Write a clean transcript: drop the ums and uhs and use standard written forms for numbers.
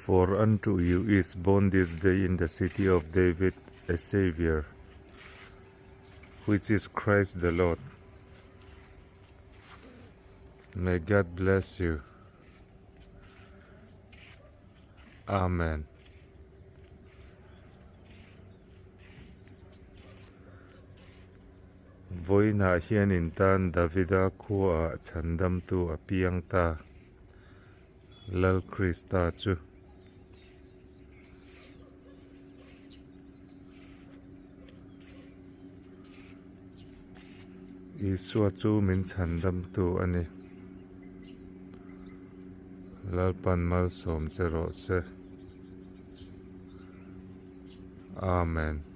For unto you is born this day in the city of David a Saviour, which is Christ the Lord. May God bless you. Amen. Vawiinah hian in tan Davida khuaah chhandamtu a piang ta. Lal Krista chu. Isua chu min chhandamtu a ni. Lalpan malsawm che rawh se. Amen.